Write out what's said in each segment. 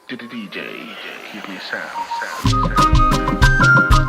To the DJ, give me sound, sound, sound.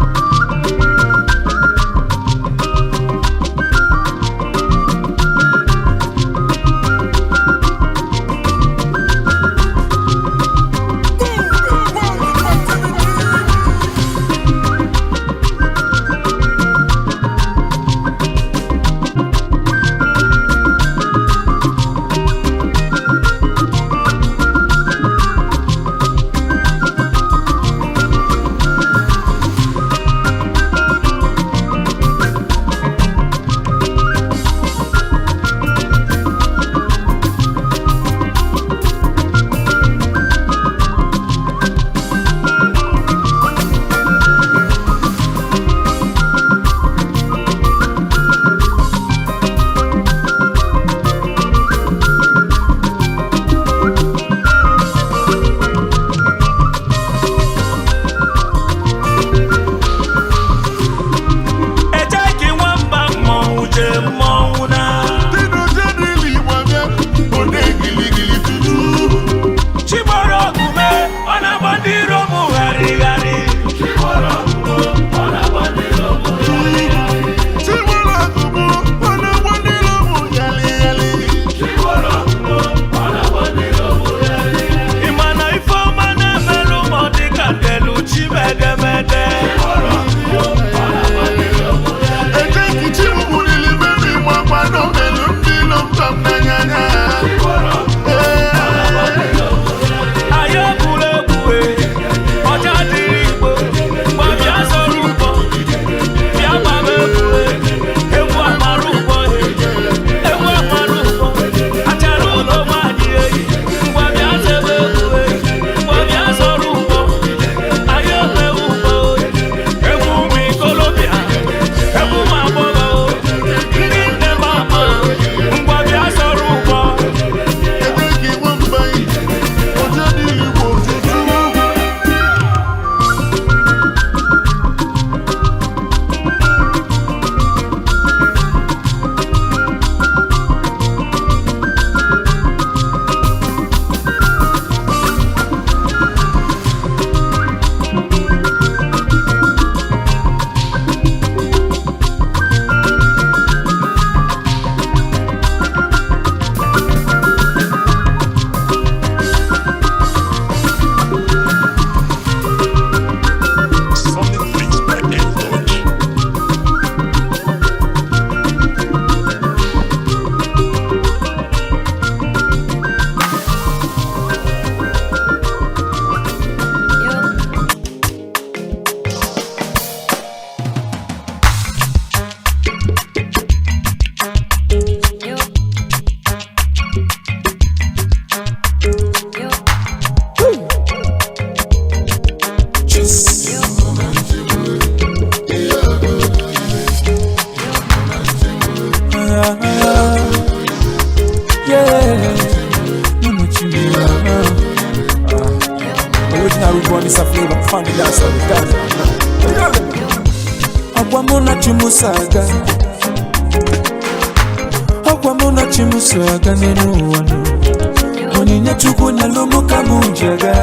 Onyinye Chukwu nyelu mụ ka mụ jega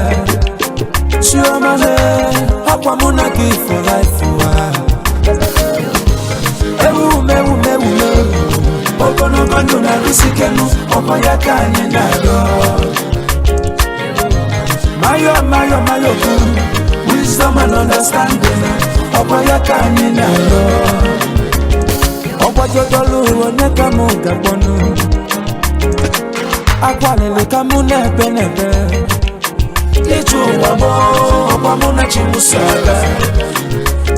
Chioma le akwa mụ na gị for life wa. Ewu mewu mewu mewu ogologo ndụ na-arụsi kenu ọkwa ya ka anyị na-arịọ. Mayo mayo mayo kwuru wisdom and understanding ọkwa ya ka anyị na-arịọ. Ọgbajodolu onye ka mụ ga-akpọnụ akwalili ka mụ na-ebe n'ebe ije ụwa m ọkwa mụ na chi m so aga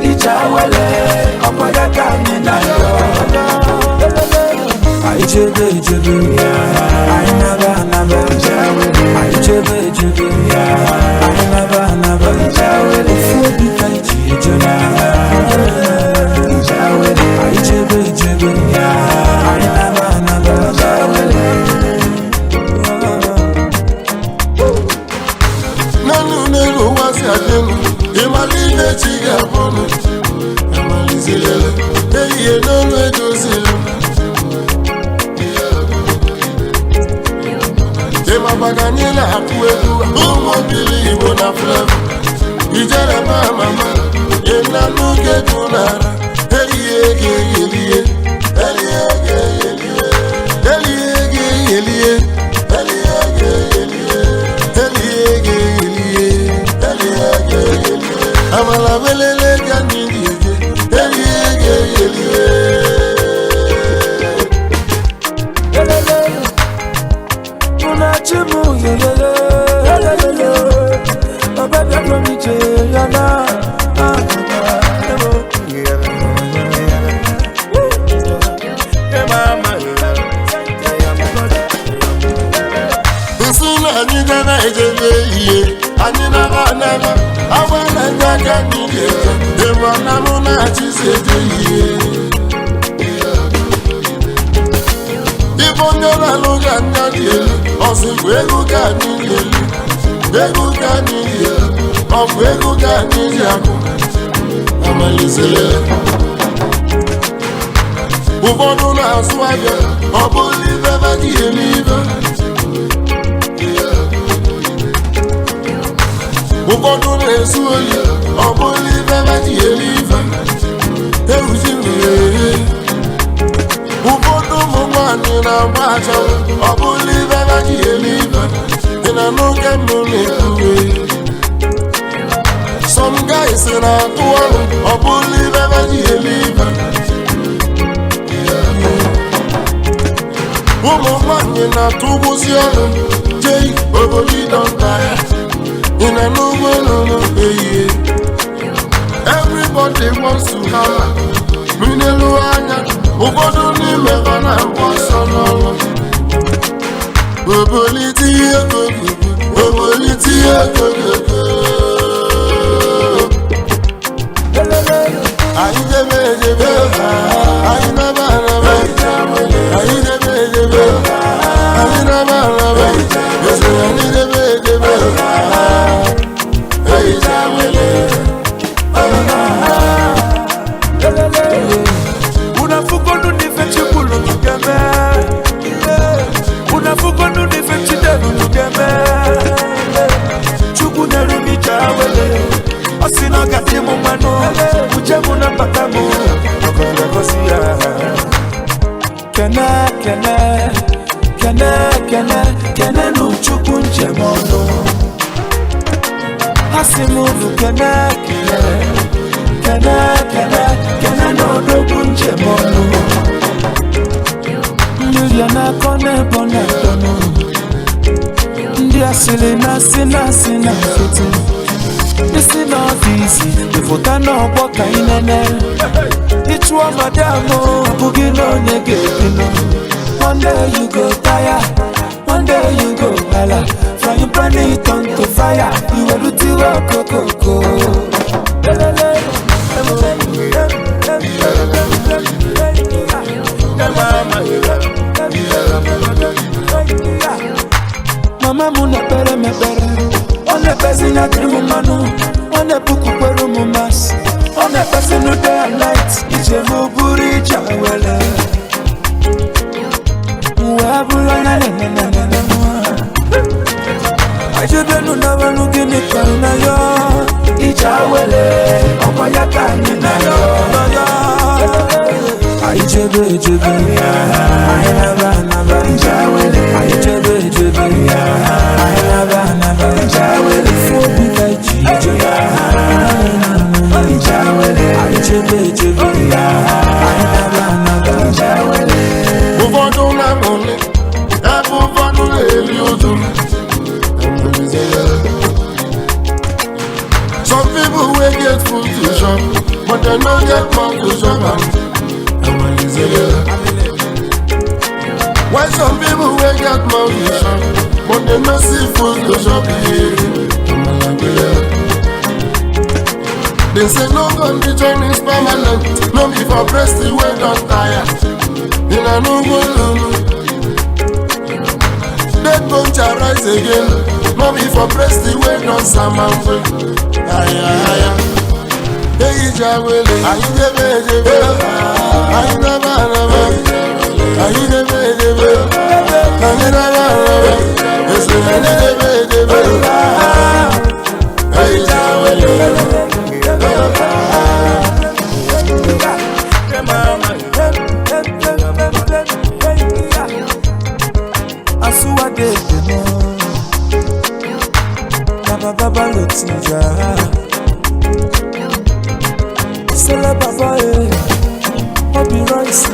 ije awele ọkwa ya ka anyị na-arịọ. Anyị chebe echebe anyị naba anaba anyị chebe echebe anyị naba anaba ofu obi ka anyị ji eje n'agha. Anyị chebe echebe anyị naba anaba. Ịmabaganyela akụ egwu ụmụ obili. na Flavor ijere ma mama ịna n'oge gụnara elie gị elie elie gị elie elie gị elie elie gị elie elie gị elie elie gị elie amala welele ga n'ili eje elie gị elie. Elele, munachimu yelele, elelele, ọbẹ̀ bí ọdún mi jẹ yọ̀nà, ah, ebo. Nsị na anyị dara ejebe ihe anyị nara anara agba na ndị aka anyị ga-eje ịma na mụ na-achịzi eje ihe. Ibe onye na-alụ ga anya dị elu ọsịkwa ego ka anyị dị elu ego ka anyị dị elu ọ bụ ego ka anyị ji akụ amalizere. Ụfọdụ na-azụ ahịa ọ bụrụ ibe ba ji eme ibe. Ụfọdụ na-ezu oyi ọ bụrụ ibe ba ji eme ibe ewuji mmiri. Ụfọdụ ụmụ nwanyị na-agba achanwụ ọ bụrụ ibe ba ji eme ibe dị na n'oge mbụ na-ekwuwe. Some guys na-atụ ọrụ ọ bụrụ ibe ba ji eme ibe. Ụmụ nwanyị na-atụgbuzi ọrụ jei obodo ịdọnta ya ị na n'ugbo lụrụ ehihie. Everybody wants to hammer n'elu anya ụfọdụ n'ime ha na-agba ọsọ n'ọrụ. Obolite ihe gogogo, obolite ihe gogogo. Elele, Anyị debe edebe, anyị naba anaba, anyị debe edebe, anyị naba anaba, eze anyị debe edebe, ehicha wele. elele, unafukonu nife chikulu nugeme, unafukonu nife chidelu nugeme, chukwu nyere m ije awele, ọ sị na ọ ga-adị m mmanụ, uche mụ na mbata mụ, ọ ga-agọzi ya. Kene kene kene kene kene nụ chukwu njem ọnụ, ha sị m unu kene kene kene kene kene n'odogwu njem ọnụ. Mmiri a na-akọ n'ebe ọ na-adọnụ, ndị asịrị na-asị na-asị na nkịtị isi n'ọfịs ịfụta n'ọgbọ ka ị nene ịchụọ madam ọ bụghị na onye ga-ebinụ. One day you go tire, one day you go hala, frying pan it turn to fire, iwerutiwe okokoko. Lelele, mama m na-ekpere m ekpere, ọ na-ekpezi na dịrị m mmanụ, ọ na-ebukukwere m masị, ọ na-ekpezi nu day and night ije m bụrụ ije wele wee bụrụ onye na-enenenene. Ajebenu na wenu gịnị ka ị na ya ije awele ọkwa ya ka anyị na ya anyị jebe ejebe anyị naba anaba ije awele anyị jebe ejebe anyị naba anaba ije awele ife obi ka iji ije ije awele anyị jebe ejebe anyị naba anaba ije awele. Ụfọdụ na-amụlị ebe ụfọdụ na-eri ụjụ. Some people wey get food to chop, but dem no get mouth to chop am. Why some people wey get mouth to chop, but dem no see food to chop? They say no condition is permanent, no be for breast wey don tire. In a no go lulu. Dead bone shall rise again, no be for breast wey don samamwe. Aya aya. Eyi jawele, ayi debe debe, ayi naba naba, ayi debe debe, ayi naba naba, ese ayi debe debe. Baba Lotija. Sele Baba, Obi Royce,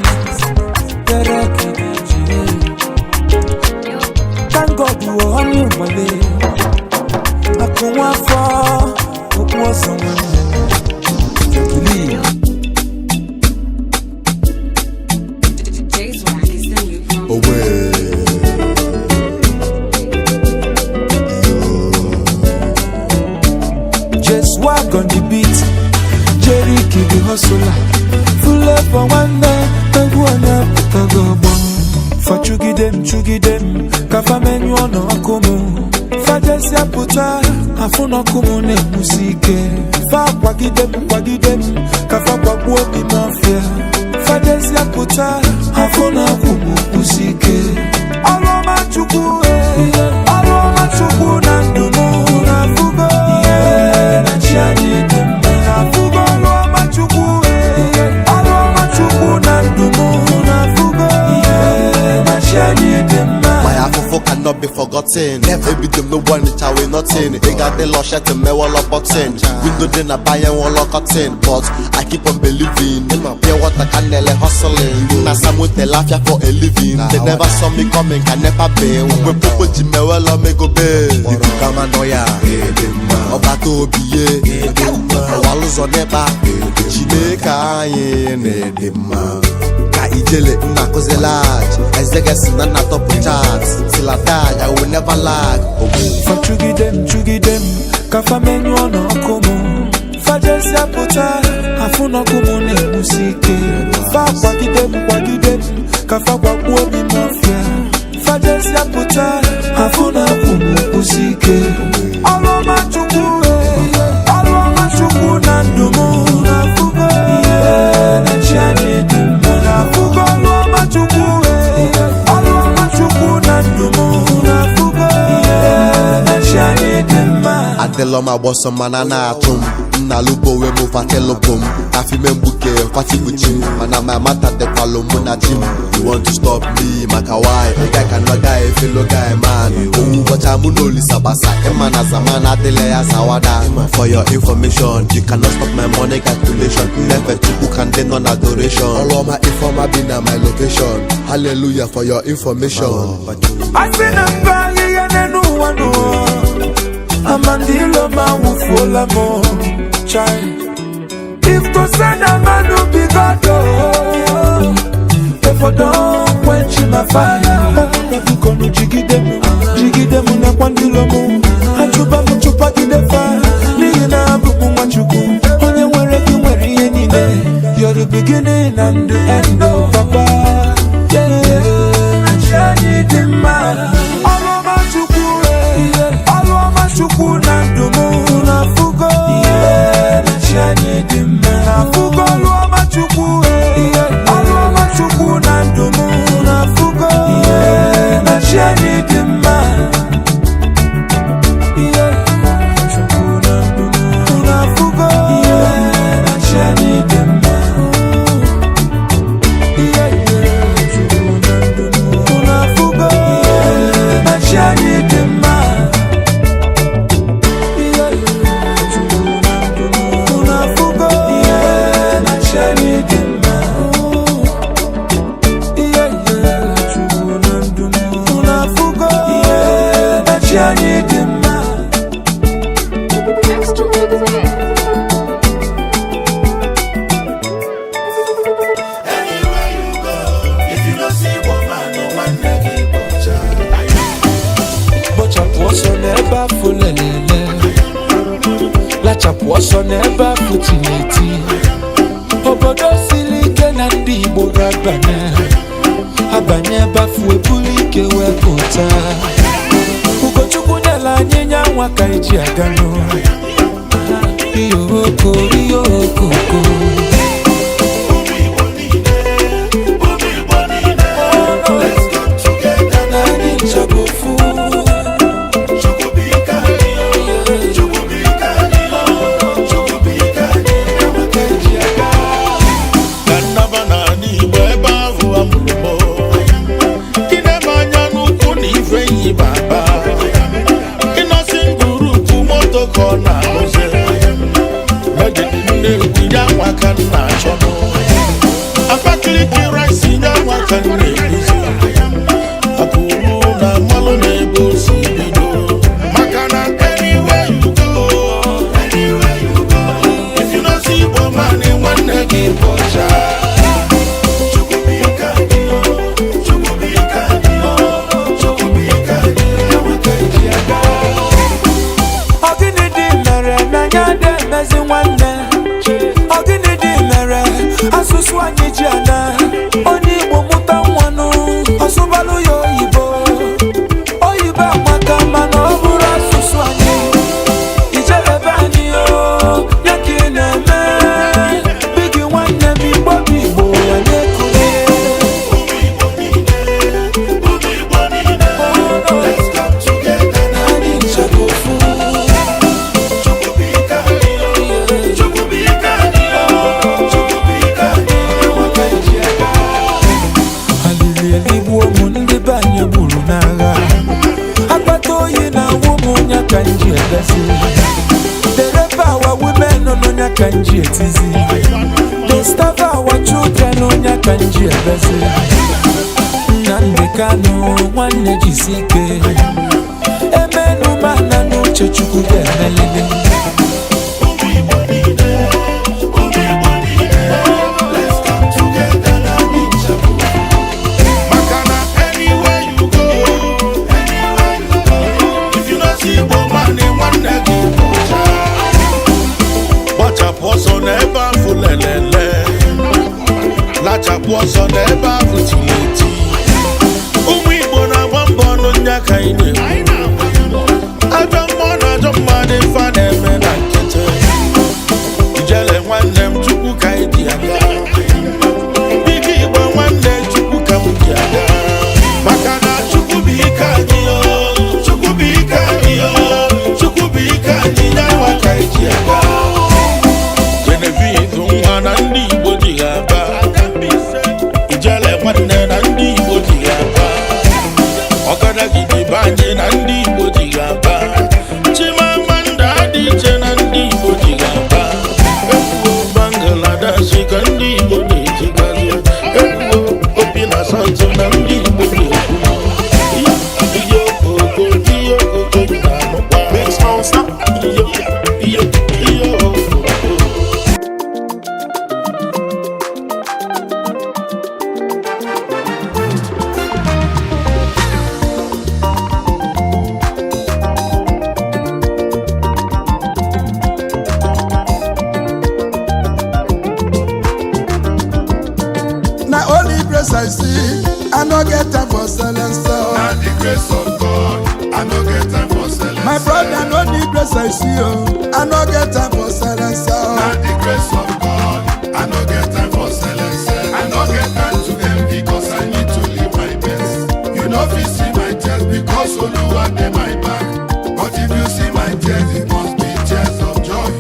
Derek Iji. Thank God you were on your money. Akụnwa afọ, okwu ọsọ nwanne. Jacqueline. Jay's Wack is the new promo. Just swag on the beat. Jericho the hustler. Full up on one day, egwu onye apụtago ọgbọ. Fachugide m chugide m, ka fa menyụọ n'ọkụ m. Fajesịa pụta, afụ n'ọkụ m na-enwusi ike. Fa kwagide m kwagide m, ka fa kwagbuo obi m ọfịa. Fajesịa pụta, afụ n'ọkụ m kwụsị ike. Ọrụ ọma Chukwu, ọrụ ọma Chukwu na ndụ m na-afụgo ihe na chi anyị dị mma. Na-afụgo ọrụ ọma Chukwu, ọrụ ọma Chukwu na ndụ m na-afụgo ihe na chi anyị dị mma. My afofo cannot be forgotten. Ebi dem no one chawe nothing. Ị ga dị lọ shirt mewọlọ button. Window dị na banye nwọlọ curtain. But I keep on believing. Pure water can nele hustling. Na samu telafia for a living. They never saw me coming, can never be. Mgbe popo ji mewọlọ mego be. Ibu kama nọ ya. Ọba tó obi ye. Ọwa lụzọ n'ịkpa. Chineke anyị na-ede mma. Ka ijele nna kụzi lag ezegesi na nna tọpụ chat tilata I will never lag ogbu. Fa chugide m chugide m ka fa menyụọ n'ọkụ m. Fajesịa pụta, afụ n'ọkụ m na-enwusi ike. Fa kwagide m kwagide m ka fa kwagbuo obi m ọfịa. Fajesịa pụta, afụ n'ọkụ m kwụsị ike. Ọrụ ọma Chukwu, ọrụ ọma Chukwu na ndụ m na-afụgo ihe na chi anyị dị mma. Na-afụgo ọrụ ọma Chukwu, ọrụ ọma Chukwu na ndụ m na-afụgo ihe na chi anyị dị mma. Adịlọ m agbọsọ mana na-atụ m nna lubo wee mụ fatelụbụ m afime mgbuke fatibuchi m mana ma mata dịkwalụ mụ na chi m. You want to stop me maka why ị ga ka nọ guy fellow guy man owu ụbọchị mụ na olisa gbasa ịma na zaman adịla ya zawada. For your information, you cannot stop my money calculation. Nnefe chukwu ka ndị nọ na adoration. Ọrụ ọma ifeọma bi na my location. Hallelujah for your information. Asị na mba ahịhịa n'elu ụwa n'ụwa amandilo ma wụfuola m chai. If to say na man be God, oh, if I don quench my fire, biko nu jigide m jigide m nakwa ndị ilo m achụba m chụpagide fa n'ihi na abụ m nwa Chukwu. Onye nwere gị nwere ihe niile. You're the beginning and the end, oh papa, yeah. Chi anyị dị mma. Ọrụ ọma Chukwu, ọrụ ọma Chukwu na ndụ m na-afụgo ihe na chi anyị dị mma. Na-afụgo ọrụ ọma Chukwu, ọrụ ọma Chukwu na ndụ m na-afụgo ihe na chi anyị dị mma. Ihe Chukwu na ndụ m na-afụgo ihe na chi anyị dị mma. Ihe Chukwu na ndụ m na-afụgo ihe na chi anyị dị mma. Ihe Chukwu na ndụ m na-afụgo ihe na chi anyị dị mma. Ihe Chukwu na ndụ m na-afụgo ihe na chi anyị dị mma. Extraordinaire. Anywhere you go, if you no see woman, no nwanne gị kpọcha. Bọchapụ ọsọ n'ebe afụ lelele, lachapụ ọsọ n'ebe afụ tineti. Obodo siri ike na ndị Igbo ga-abanye abanye ebe afụ ebulu ike wee pụta. Ugochukwu nyela anyị nya nwa ka eji aga n'ụlọ. Iyo oko, iyo okoko. Ụmụ Igbo niile, ụmụ Igbo niile, let's come together. Na anyị ncha bụ ofu. Chukwu bụ ike anyị, Chukwu bụ ike anyị, Chukwu bụ ike anyị, Ka eji aga. Ka nnaba n'ala Igbo ebe ahụ a mụrụ m. Ị na-eme anya n'ukwu na ife yi baba. Ịnọsị ngwuru ukwu. ka m na-achọ n'ụwa. Abakaliki rice nye nwa ka m na-eguzi. Akụrụ na mmalụ na-ebe o si bido. Maka na anywhere you go, anywhere you go, if you no see Igbo man, nwanne gị bụ ọcha. Chukwu bụ ike anyị, o. Chukwu bụ ike anyị, o. Chukwu bụ ike anyị, ya nwa ka eji aga. Ọ gịnị dị mere na anyị ada emezi nwanne? Ọ gịnị dị mere asụsụ anyị ji ana? Onye Igbo mụta nwanụ, ọsụbalụ ya oyibo. Oyibo amaka, mana ọ bụrụ asụsụ anyị. Ijerebe anyị o, ya ka ị na-eme. Bigi nwanne m, Igbo bụ Igbo, ya na-ekulie. Ụmụ Igbo niile, ụmụ Igbo niile, let's come together na Anyị ncha bụ ofu. Chukwu bụ ike anyị, o. Chukwu bụ ike anyị, o. Chukwu bụ ike anyị, ya nwa ka eji aga. Alili eligbuo m, ndị be anyị gburu n'agha. Akpata oyi na-awụ m, nya ka m ji edezi. Derebe our women nọ, nya ka m ji etizi. They starve our children, nya ka m ji ebezi. Nnamdi Kanu, nwanne, jisi ike. Emenu mana n'uche Chukwu ga-emelili. Ụmụ Igbo niile, ụmụ Igbo niile, let's come together na anyị ncha bụ ofu. Maka na anywhere you go, anywhere you go, if you no see Igbo man, nwanne gị bụ ọcha. Gbachapụ ọsọ n'ebe afụ lelele, lachapụ ọsọ n'ebe afụ tiri eti. Ụmụ Igbo na-agba mbọ ọnụ nya ka anyị na-ekwu. Ajọ mmụọ na ajọ mmadụ ife a na-eme na nkịtị. Ijele nwanne m, Chukwu ka anyị ji aga. Ike Igbo nwanne, Chukwu ka m ji aga. Maka na Chukwu bụ ike anyị, o. Chukwu bụ ike anyị, o. Chukwu bụ ike anyị, ya nwa ka anyị ji aga. Genevieve nwa, na ndị Igbo ji ya aba. Ijele nwanne, na ndị Igbo ji ya aba. Ọgadagidi be anyị, na ndị Igbo ji ya aba. Chimamanda Adichie, na ndị Igbo ji ya aba. Ekwuo Bangladesh ka ndị Igbo na-ejigazi. Ekwuo Obi na South, na ndị Igbo na-ekwu. Ihe okoko, ihe okoko na-anụkwa. Iyo, iyo, iyo okoko. Na only grace I see. I no get time for silence. Na the grace of God, I no get time for silence. My brother, no the grace I see. Oh, I no get time for silence. Na the grace of God, I no get time for silence. I no get time to envy 'cause I need to live my best. You no fit see my tears because Oluwa dey my back. But if you see my tears, it must be tears of joy.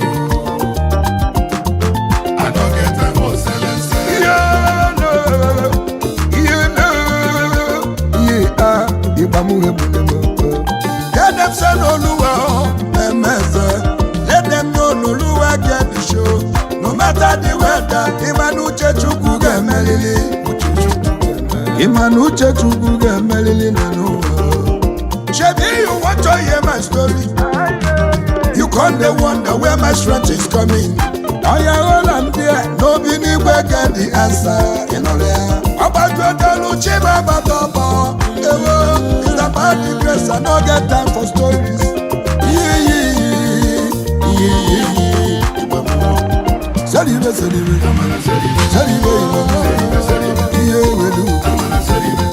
I no get time for silence. You know, you know, yeah, Ibamu. Let them say no Oluwa, emeze. Let them know no Oluwa get the show. No matter the weather, Imanu Chukwu ga-emelili. Imanu Chukwu ga-emelili na n'ụwa. Shebi you want to hear my story? You come dey wonder where my strength is coming. Oya, hold am there, no be n'igwe get the answer. Ị nụrụ ya? Ọgbajudelu Chimamanda ọbọ. Ewo, it's about the grace, I no get time for stories. Iyi, iyi, iyi, Igbo m. Seribe, seribe, seribe, Igbo m. Ihe ewelu,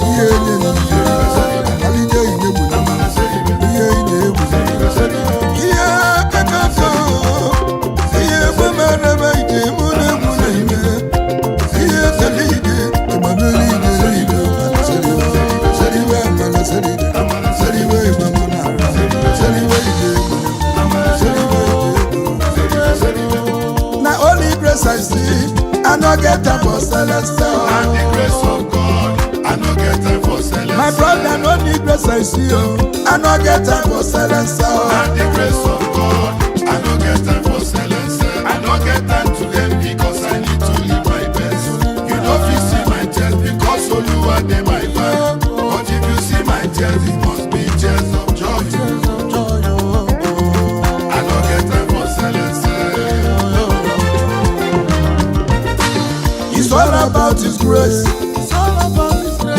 ihe enye, alije igbe ihe ị na-egwu. Ihe kekeke, ihe egbemereme ije mụ na-egwu na-eme. Ihe selide, ịgbamere ide ide. Seribe, amala seride, seribe ịgbamụ na-ara, seribe ide egwu, seribe ide egwu. Na only grace I see, I no get time for silence. Na the grace of God, I no get time for silence. My brother, no need grace I see, oh. I no get time for silence. Na Oh. the grace of God, I no get time for silence. I no get time to envy 'cause I need It's all about His grace.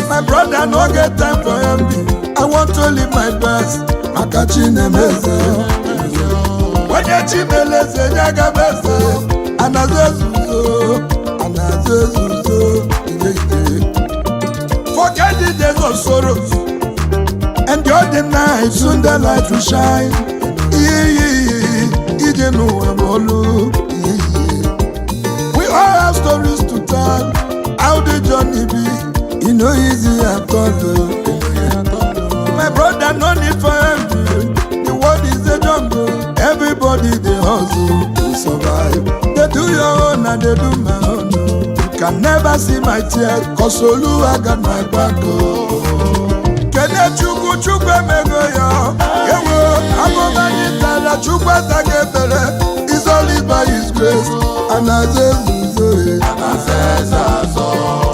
My brother no get time for envy. I want to live my best. Maka Chinemeze. Onye Chimeleze ya gaba eze. Anazo ezuzo. Anazo ezuzo. Ije ije. Forget the days of sorrows. Endure the night, soon the light will shine. Iye, ije n'ụwa bụ olu. Iye. We all have stories to tell. How the journey be? E no easy at all, oh. My brother, no need for envy. The world is a jungle. Everybody dey hustle to survive. Dey do your own and dey do my own, oh. You can never see my tears, 'cause Oluwa got my back, oh. Kele Chukwu, Chukwu emego ya. Ewo, abụba anyị tara, Chukwu ataghị ebere. It's only by His grace. Anazo ezuzo, eh.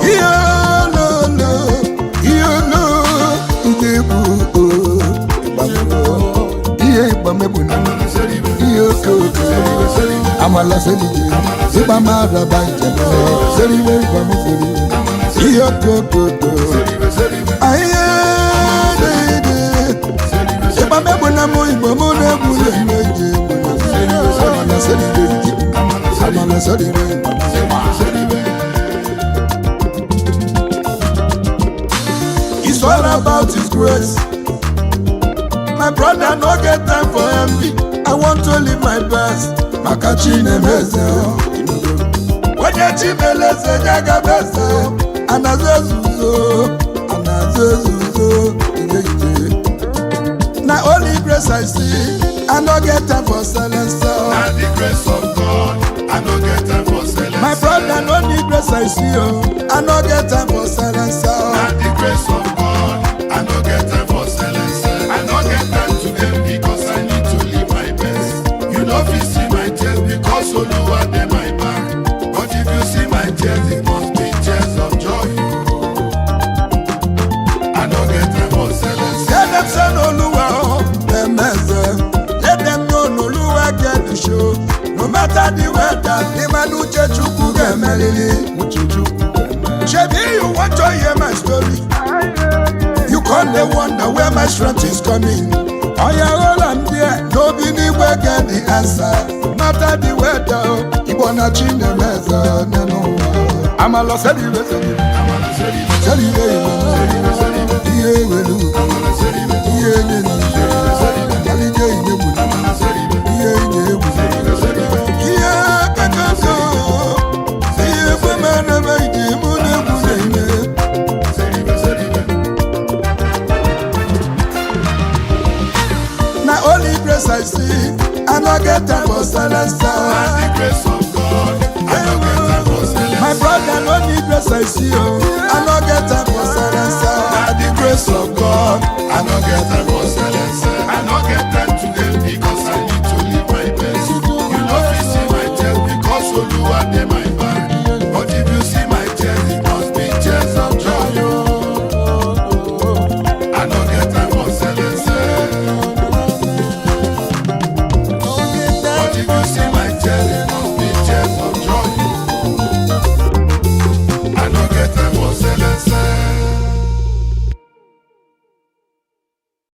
Ihe ololo, ihe olo, ije bụ o, ịgbambo. Ihe ịgbamegbu na ihe oke oke. Amala selije, ịgbamaraba njem. Seriwe ịgbam seriwe. Ihe oke oke oke. Ahịa dede. Ịgbamegbu na mụ Igbo mụ na-egwu na-eme ije egwu na. Amala selije ije. Amala seriwe ịgbam. It's all about His grace. My brother no get time for envy. I want to live my best. Maka Chinemeze. Onye Chimeleze ya gaba eze. Anazo ezuzo. Anazo ezuzo. Ije ije. Na only grace I see. I no get time for silence. Na the grace of God, I no get time for silence. My brother, no need grace I see, oh. I no get time for silence. Na the grace of God, I no get time for silence. I no get time to envy 'cause I need to live my best. You no fit see my tears because Oluwa dey my back. But if you see my tears, it must be tears of joy. I no get time for silence. Let them say no Oluwa, oh, them eze. Let them know no Oluwa get the show. No matter the weather, the man uche Chukwu ga-emeriri. Uche Chukwu ga-emeriri. Shebi you want to hear my story? You come dey wonder where my strength is coming. Oya hold am there, no be n'igwe get the answer. No matter the weather, oh, Igbo na Chinemeze n'ụwa. Amala seriwe seriwe. Seriwe Igbo. Ihe ewelu. Ihe enye. Alije igbe bụ ihe enye egwu. Ihe kakako. Ihe ekwe mere eme ije mụ na-egwu na-eme. Na only grace I see. I no get time for silence. Na the grace of God, I no get time for silence. My brother, no need grace I see, oh. I no get time for silence. Na the grace of God, I no get time for silence. I no get